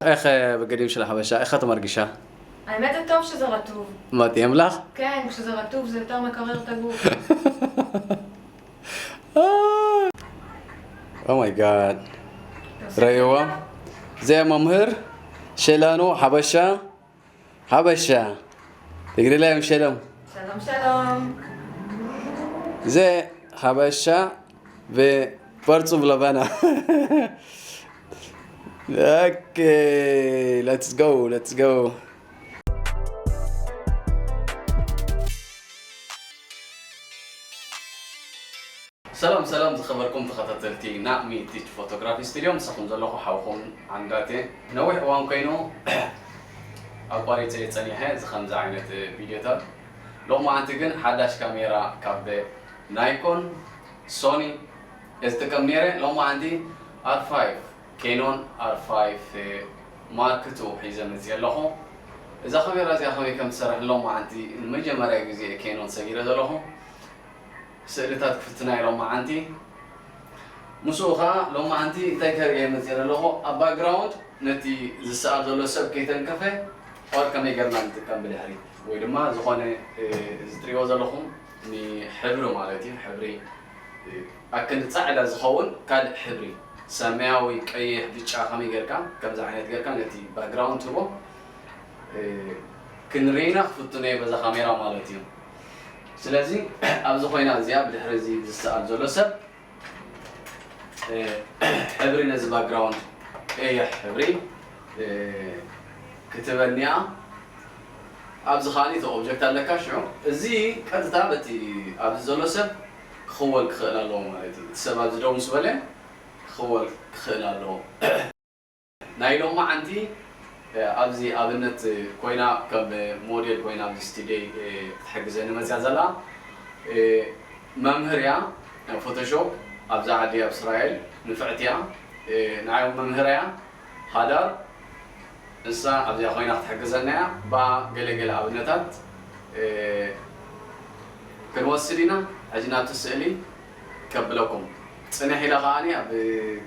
איך בגדים של החבשה, איך את מרגישה? האמת זה טוב שזה רטוב. מתאים לך? כן, כשזה רטוב זה יותר מקרר את הגוף. Oh my god. אתה עושה ראיוה. ככה? זה הממהר שלנו, חבשה. חבשה. תגידי להם שלום. שלום שלום. זה חבשה ופרצוף לבנה. אוקיי, let's go, let's go. ሰላም ሰላም ዝኸበርኩም ተኸታተልቲ ናእሚ ቲች ፎቶግራፊ ስቱድዮ፣ ምሳኹም ዘለኹ ሓውኹም ዓንዳቴ። ነዊሕ እዋን ኮይኑ ኣቋሪፀ ጸኒሐ እዚ ከምዚ ዓይነት ቪድዮታት። ሎማዓንቲ ግን ሓዳሽ ካሜራ ካብ ናይኮን ሶኒ እጥቀም ነይረ። ሎማዓንቲ ኣር ፋይቭ፣ ኬኖን ኣር ፋይቭ ማርክ ቱ ሒዘ መፅየ ኣለኹ። እዛ ካሜራ እዚኣ ከመይ ከም ትሰርሕ ሎማዓንቲ ንመጀመርያ ግዜ ኬኖን ሰጊረ ዘለኹ። ስእልታት ክፍትና ኢሎም መዓንቲ ምስኡ ከዓ ሎም መዓንቲ እንታይ ከርእየ መፅእ ኣለኹ ኣብ ባክግራውንድ ነቲ ዝሰኣል ዘሎ ሰብ ከይተንከፈ ኦር ከመይ ገርና ንጥቀም ብድሕሪ ወይ ድማ ዝኾነ እዚ ትሪእዎ ዘለኹም ንሕብሪ ማለት እዩ ሕብሪ ኣክንዲ ፃዕዳ ዝኸውን ካልእ ሕብሪ ሰማያዊ ቀይሕ ብጫ ከመይ ገርካ ከምዚ ዓይነት ገርካ ነቲ ባክግራውንድ ትቦ ክንርኢና ክፍትኖ እየ በዛ ካሜራ ማለት እዩ ስለዚ ኣብዚ ኮይና እዚኣ ብድሕሪ እዚ ዝሰኣል ዘሎ ሰብ ሕብሪ ነዚ ባክግራውንድ ቀይሕ ሕብሪ ክትበኒያ ኣብዚ ከዓኒ እቲ ኦብጀክት ኣለካ ሽዑ እዚ ቀጥታ በቲ ኣብዚ ዘሎ ሰብ ክኽወል ክኽእል ኣለዎ ማለት እዩ እቲ ሰብ ኣብዚ ደው ምስ በለ ክኽወል ክኽእል ኣለዎ ናይ ሎማዓንቲ ኣብዚ ኣብነት ኮይና ከም ሞዴል ኮይና ኣብዚ ስቱድዮይ ክትሕግዘኒ መፅያ ዘላ መምህር እያ ፎቶሾፕ ኣብዛ ዓዲ ኣብ እስራኤል ንፍዕቲ እያ ንዓይ መምህር እያ ሃዳር ንሳ ኣብዚኣ ኮይና ክትሕግዘና እያ ባ ገለገለ ኣብነታት ክንወስድ ኢና ሕጂ ናብቲ ስእሊ ከብለኩም ፅንሕ ኢለ ከዓኒ ኣብ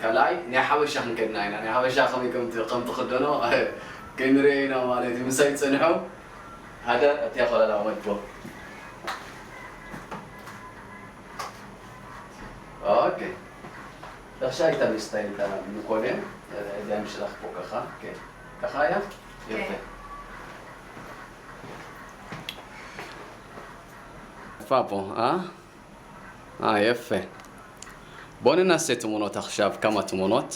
ካልኣይ ናይ ሓበሻ ክንከድና ኢና ናይ ሓበሻ ከመይ ከም ከም ትኽደኖ ክንርኢ ኢና ማለት እዩ ምሳይ ፅንሑ ሓደ እቲያ ኮለላ መድቦ ኦኬ ተኽሻይ ተምስታይ ንኮነ እዚኣ ምሽላኽ ፖከኻ ከኻ እያ Papo, ah? Ah, יפה. בוא ננסה תמונות עכשיו, כמה תמונות.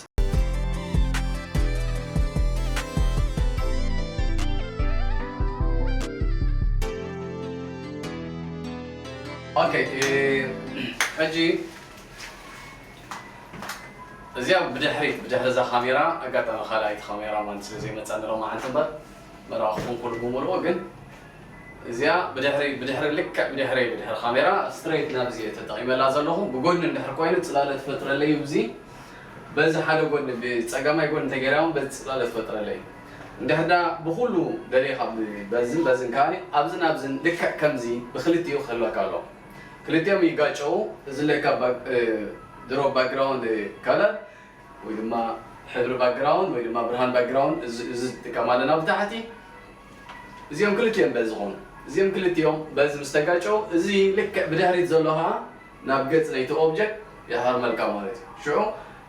ኦኬ ሕጂ እዚኣ ብድሕሪ ብድሕሪ እዛ ካሜራ ኣጋጣሚ ካልኣይቲ ካሜራ ማን ስለ ዘይመፃ ንሎም መዓልቲ እምበር መራኽኹም ኩሉ ብምልኡ ግን እዚኣ ብድሕሪ ብድሕሪ ልክዕ ብድሕሪ ብድሕሪ ካሜራ ስትሬት ናብዚ እየ ተጠቒመላ ዘለኹ ብጎኒ እንድሕር ኮይኑ ፅላለ ትፈጥረለይ እዚ በዚ ሓደ ጎኒ ብፀጋማይ ጎኒ ተገይራ እውን በዚ ፅላለ ትፈጥረለይ እንድሕር ዳ ብኩሉ ደሊኻ በዝን በዝን ከዓኒ ኣብዝን ኣብዝን ልክዕ ከምዚ ብክልቲኡ ክህልወካ ኣለዎ ክልቲኦም ይጋጨው እዚ ለካ ድሮ ባክግራውንድ ከለር ወይ ድማ ሕብሪ ባክግራውንድ ወይ ድማ ብርሃን ባክግራውንድ እዚ ትጥቀም ኣለና ብታሕቲ እዚኦም ክልቲኦም በዚ ዝኾኑ እዚኦም ክልቲኦም በዚ ምስ ተጋጨው እዚ ልክዕ ብድሕሪት ዘሎ ከዓ ናብ ገፅ ናይቲ ኦብጀክት ይሃርመልካ ማለት እዩ ሽዑ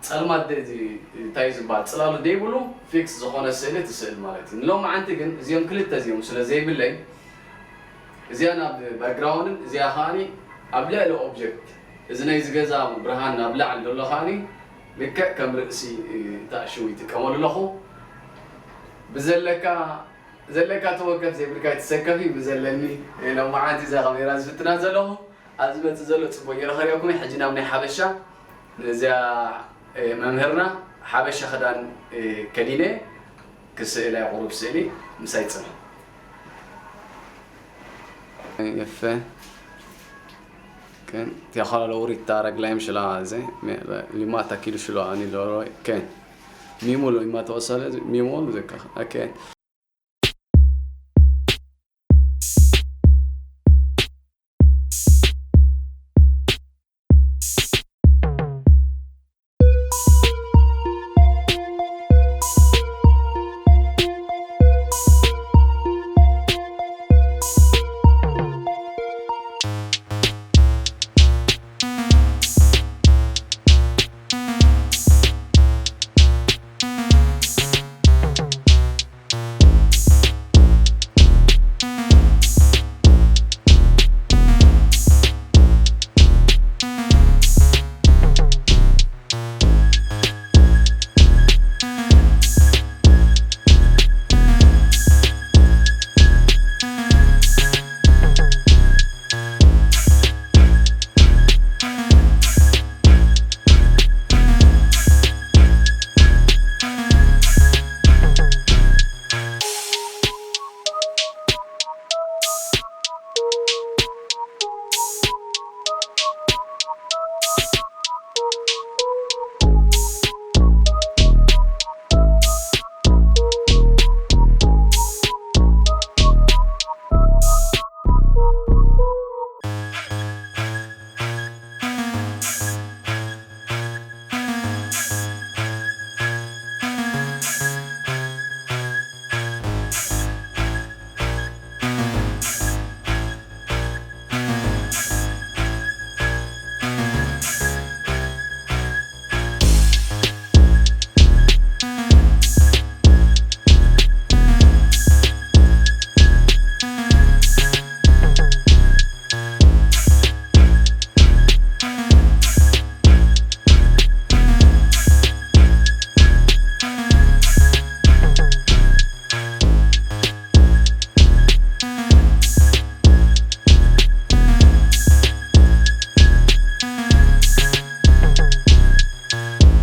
ፀልማት እንታይ ዝበሃል ፅላሉ ደይብሉ ፊክስ ዝኾነ ስእሊ ትስእል ማለት እዩ ንሎም መዓንቲ ግን እዚኦም ክልተ እዚኦም ስለ ዘይብለይ እዚኣ ናብ ባክግራውንድን እዚኣ ከዓኒ ኣብ ልዕሊ ኦብጀክት እዚ ናይዚ ገዛ ብርሃን ናብ ላዕሊ ዘሎ ከዓኒ ልክዕ ከም ርእሲ ተኣሽው ይጥቀመሉ ኣለኹ ብዘለካ ዘለካ ተወከፍ ዘይብልካ ይትሰከፍ እዩ ብዘለኒ ሎም መዓንቲ እዛ ካሜራ ዝፍትና ዘለኹ ኣብዚ መፅእ ዘሎ ፅቡቅ ገይረ ከሪኦኩም ሕጂ ናብ ናይ ሓበሻ እዚኣ መምህርና ሓበሻ ክዳን ከዲነ ክስእላ ቁሩብ ስእሊ ምሳይ ፅንሑ יפה. כן, אתה יכול להוריד את הרגליים של הזה, למטה כאילו שלא, אני לא רואה, כן. ממול, אם אתה עושה את זה, ממול זה ככה, כן.